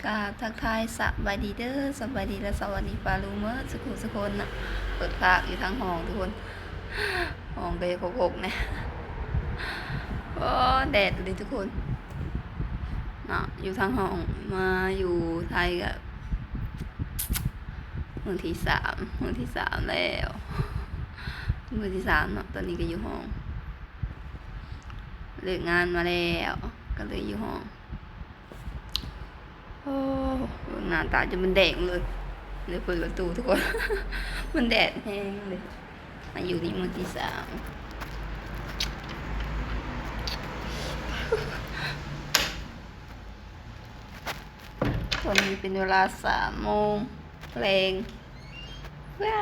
ກາບທັກທາຍສະບາຍດີເດີ ສະບາຍດີ ແລະ ສະຫວັດດີປ້າລຸງເໝິດສຸຂູສຸຄົນເນາະ. ເປີດພາບຢູ່ທາງຫ້ອງທຸກຄົນ ຫ້ອງກໍຍັງຫົກໆແນ່ ໂອ້ ແດດເລີຍທຸກຄົນເນາະ. ຢູ່ທາງຫ້ອງ ມາຢູ່ໄທກໍມື້ທີສາມ ມື້ທີສາມແລ້ວ ມື້ທີສາມເນາະ. ຕອນນີ້ກໍຢູ່ຫ້ອງ ເລີກງານມາແລ້ວ ກໍເລີຍຢູ່ຫ້ອງ. ໂອ້ ເບິ່ງໜ້າຕາຈົນມັນແດງເລີຍ ເລີຍເປີດປະຕູທຸກຄົນ ມັນແດດແຮງເລີຍ. ມາຢູ່ນີ້ມື້ທີສາມ ຕອນນີ້ເປັນເວລາສາມໂມງແລງ. ວ້າ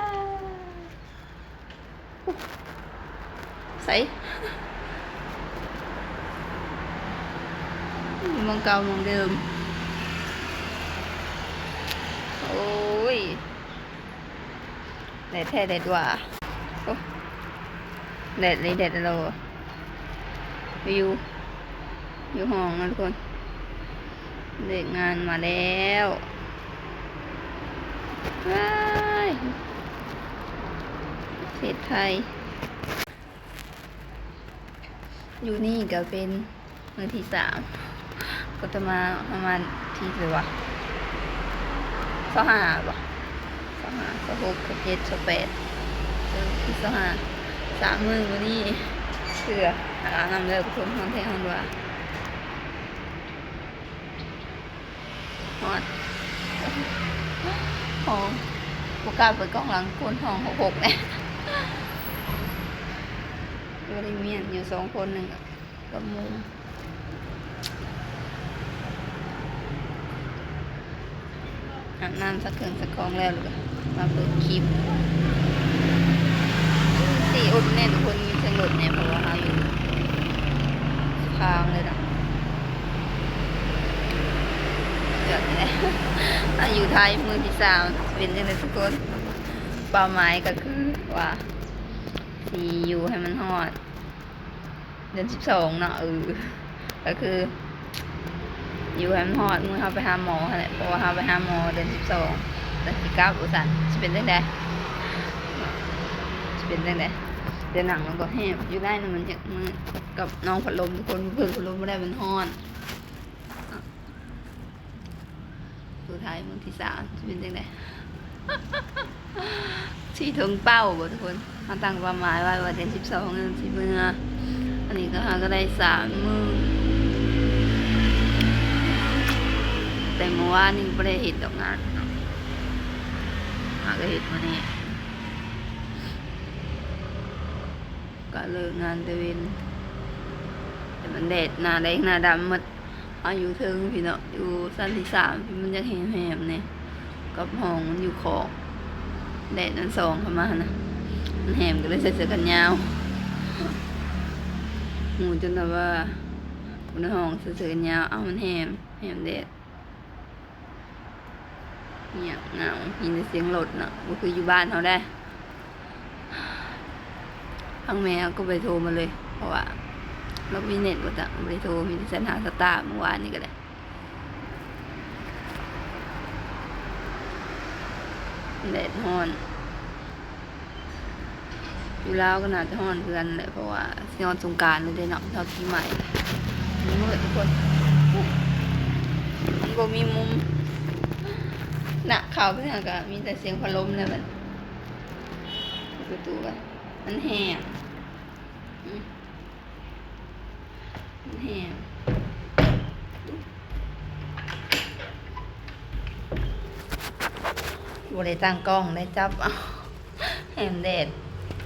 ໃສ ຢູ່ໝ່ອງເກົ່າໝ່ອງເດີມ. ໂອ້ຍ ແດດແທ້ແດດວ່າ ໂອ້ ແດດເລີຍ ແດດເລີຍ. ຢູ່ ຢູ່ຫ້ອງນະທຸກຄົນ ເລີກງານມາແລ້ວ. ວ້າຍ ປະເທດໄທ ຢູ່ນີ້ກໍເປັນມື້ທີສາມ ກໍຈະມາປະມານທີເທົ່າໃດວະ ຊາວຫ້າບໍ ຊາວຫ້າ ຊາວຫົກ ຊາວເຈັດ ຊາວແປດ ເອີ ທີຊາວຫ້າ ສາມມື້ມື້ນີ້ ເທື່ອ ອາບນ້ຳແລ້ວທຸກຄົນ ຮ້ອນແທ້ຮ້ອນວ່າ. ຮອດ ຫ້ອງ ບໍ່ກ້າເປີດກ້ອງຫຼັງຄົນ ຫ້ອງຫົກໆແນ່ ບໍ່ໄດ້ມ້ຽນຢູ່ສອງຄົນ ໜຶ່ງກັບໝູ່. ອາບນ້ຳ ຊັກເຄື່ອງຊັກຂອງແລ້ວ ແລ້ວກໍມາເປີດຄລິບ. ຊິອົດແນ່ທຸກຄົນ ມີສຽງລົດແນ່ ເພາະວ່າເຮົາຢູ່ທາງເລີຍນະ. ເດືອນນີ້ແຫຼະ ມາຢູ່ໄທມື້ທີສາມ ຊິເປັນຈັ່ງໃດທຸກຄົນ? ເປົ້າໝາຍກໍຄືວ່າ ຊິຢູ່ໃຫ້ມັນຮອດເດືອນສິບສອງເນາະ. ເອີ ກໍຄືຢູ່ໃຫ້ມັນຮອດມື້ເຮົາໄປຫາໝໍຫັ້ນແຫຼະ ເພາະວ່າເຮົາໄປຫາໝໍເດືອນສິບສອງ ແລ້ວຊິກັບວ່າຊັ້ນ. ຊິເປັນຈັ່ງໃດ? ຊິເປັນຈັ່ງໃດ? ແຕ່ໜັງມັນກໍແຮງຢູ່ໄດ້ນະ ມັນຍັງ ມັນກັບນ້ອງພັດລົມທຸກຄົນ ເພິ່ງພັດລົມບໍ່ໄດ້ ມັນຮ້ອນ. ສຸດທ້າຍມື້ທີສາມ ຊິເປັນຈັ່ງໃດ? ຊິເຖິງເປົ້າບໍ່ທຸກຄົນ? ເຮົາຕັ້ງເປົ້າໝາຍໄວ້ວ່າເດືອນສິບສອງ ເຮົາຊິເມືອ. ອັນນີ້ກໍ ເຮົາກໍໄດ້ສາມມື້ ແຕ່ມື້ວານນີ້ບໍ່ໄດ້ເຮັດດອກງານເນາະ ຫາກໍເຮັດມື້ນີ້ ກໍເລີກງານແຕ່ເວັນ ແຕ່ມັນແດດ ໜ້າແດງໜ້າດຳໝົດ. ເຮົາຢູ່ເທິງພີ້ເນາະ ຢູ່ຊັ້ນທີສາມພີ້ ມັນຢາກແຮມໆແນ່ ກັບຫ້ອງມັນຢູ່ຂອບ ແດດມັນສ່ອງເຂົ້າມາຫັ້ນນະ ມັນແຮມ ກໍເລີຍໃສ່ເສື້ອແຂນຍາວ. ຮູ້ຈົນແບບວ່າ ຢູ່ໃນຫ້ອງໃສ່ເສື້ອແຂນຍາວ ເອົ້າ ມັນແຮມ ແຮມແດດ. ງຽບເຫງົາ ມີແຕ່ສຽງລົດເນາະ ບໍ່ຄືຢູ່ບ້ານເຮົາໃດ. ທາງແມ່ເຮົາກໍບໍ່ໄດ້ໂທມາເລີຍ ເພາະວ່າລາວບໍ່ມີເນັດວ່າຊັ້ນ ບໍ່ໄດ້ໂທ ມີແຕ່ແຊັດຫາສະຕາ ມື້ວານນີ້ກໍໄດ້. ແດດຮ້ອນ ຢູ່ລາວກໍໜ້າຈະຮ້ອນຄືກັນແຫຼະ ເພາະວ່າຊິຮອດສົງການແລ້ວເດ້ເນາະ ຮອດປີໃໝ່ ມືດທຸກຄົນ ມັນບໍ່ມີມຸມນະ. ເຂົ້າໄປຫັ້ນກໍມີແຕ່ສຽງພັດລົມແລ້ວບັດ ປະຕູກໍ ມັນແຮງ ອືມ ມັນແຮງ ບໍ່ໄດ້ຕັ້ງກ້ອງ ໄດ້ຈັບເອົາ ແຮມແດດ.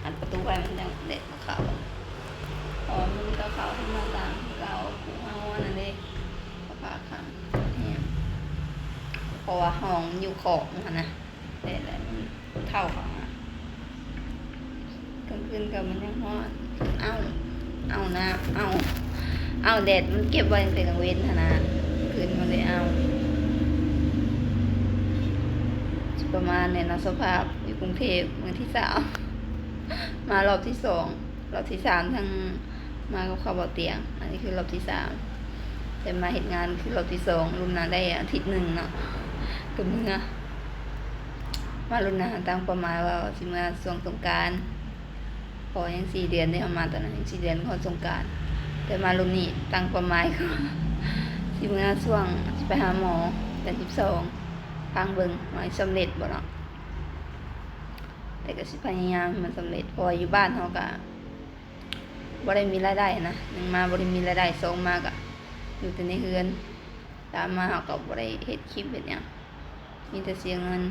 ອັນປະຕູໄວ້ ມັນຈັ່ງແດດບໍ່ເຂົ້າ ເພາະວ່າມັນກໍເຂົ້າທາງໜ້າຕ່າງ ເຮົາເອົາອັນນັ້ນເດ້ ເອົາຜ້າຂັງແຮມ ເພາະວ່າຫ້ອງມັນຢູ່ຂອບຫັ້ນນະ ແດດແຫຼະ ມັນເຂົ້າເຂົ້າຫາ. ກາງຄືນກໍມັນຍັງຮ້ອນ ເອົ້າ ເອົ້ານະ ເອົ້າ ເອົ້າ ແດດມັນເກັບໄວ້ຕັ້ງແຕ່ກາງເວັນຫັ້ນນະ ກາງຄືນມັນເລີຍເອົ້າ. ຊິປະມານນີ້ນະ ສະພາບຢູ່ກຸງເທບມື້ທີສາມ ມາລອບທີສອງ ລອບທີສາມທັງມາກັບເຂົາບໍ່ຕຽງ ອັນນີ້ຄືລອບທີສາມ ແຕ່ ແຕ່ມາເຮັດງານຄືລອບທີສອງ ລຸ້ນໜ້າໄດ້ອາທິດໜຶ່ງເນາະ ກໍເມືອ. ມາລຸ້ນໜ້າຕັ້ງເປົ້າໝາຍວ່າຊິເມືອຊ່ວງສົງການ ເພາະຍັງສີ່ເດືອນເດ້ ເຮົາມາຕອນນັ້ນຍັງສີ່ເດືອນຮອດສົງການ. ແຕ່ມາລຸ້ນນີ້ຕັ້ງເປົ້າໝາຍຄືຊິເມືອຊ່ວງ ຊິໄປຫາໝໍເດືອນສິບສອງ ຟັງເບິ່ງວ່າສຳເລັດບໍ່ເນາະ. ແຕ່ກໍຊິພະຍາຍາມໃຫ້ມັນສຳເລັດ ເພາະວ່າຢູ່ບ້ານເຮົາກໍບໍ່ໄດ້ມີລາຍໄດ້ນະ, ໜຶ່ງມາບໍ່ໄດ້ມີລາຍໄດ້ ສອງມາກໍຢູ່ແຕ່ໃນເຮືອນ, ສາມມາເຮົາກໍບໍ່ໄດ້ເຮັດຄລິບເຮັດຫຍັງ ມີແຕ່ເສຍເງິນ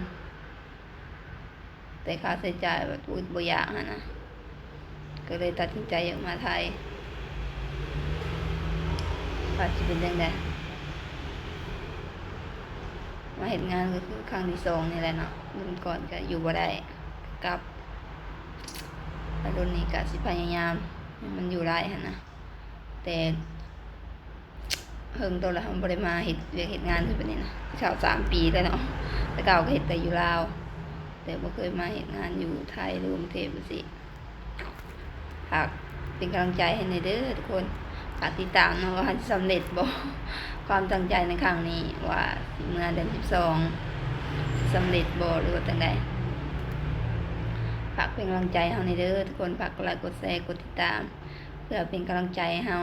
ແຕ່ຄ່າໃຊ້ຈ່າຍແບບບໍ່ອຶດບໍ່ຢາກຫັ້ນນະ ກໍເລີຍຕັດສິນໃຈຢາກມາໄທ ວ່າຊິເປັນຈັ່ງໃດ. ມາເຮັດງານກໍຄືຄັ້ງທີສອງນີ້ແຫຼະເນາະ, ເດືອນກ່ອນກໍຢູ່ບໍ່ໄດ້ ກັບ ແລ້ວເດືອນນີ້ກໍຊິພະຍາຍາມໃຫ້ມັນຢູ່ໄດ້ຫັ້ນນະ. ແຕ່ເຫິງໂຕແລ້ວ ເຮົາບໍ່ໄດ້ມາເຮັດວຽກເຮັດງານຄືປານນີ້ນະ ເຂົ້າສາມປີແລ້ວເນາະ. ແຕ່ເກົ່າກໍເຮັດແຕ່ຢູ່ລາວ ແຕ່ບໍ່ເຄີຍມາເຮັດງານຢູ່ໄທ ຫຼື ກຸງເທບຈັ່ງຊີ້. ຝາກເປັນກຳລັງໃຈໃຫ້ແດ່ເດີທຸກຄົນ, ຝາກຕິດຕາມເນາະວ່າມັນຊິສຳເລັດບໍ່ ຄວາມຕັ້ງໃຈໃນຄັ້ງນີ້ ວ່າຊິເມືອເດືອນສິບສອງ ຊິສຳເລັດບໍ່ ຫຼືວ່າຈັ່ງໃດ. ຝາກເປັນກຳລັງໃຈໃຫ້ເຮົາແດ່ເດີທຸກຄົນ, ຝາກກົດໄລ ກົດແຊ ກົດຕິດຕາມ ເພື່ອເປັນກຳລັງໃຈໃຫ້ເຮົາ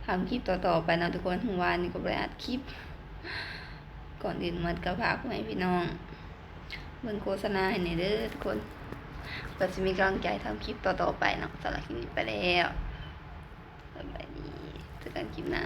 ທຳຄລິບຕໍ່ໆໄປເນາະທຸກຄົນ. ມື້ວານນີ້ກໍບໍ່ໄດ້ອັດຄລິບ. ກ່ອນອື່ນໝົດກໍຝາກໃຫ້ພີ່ນ້ອງເບິ່ງໂຄສະນາໃຫ້ແດ່ເດີທຸກຄົນ, ເພື່ອຊິມີກຳລັງໃຈທຳຄລິບຕໍ່ໆໄປເນາະ. ສຳລັບຄລິບນີ້ໄປແລ້ວ, ສະບາຍດີ, ເຈີກັນຄລິບໜ້າ.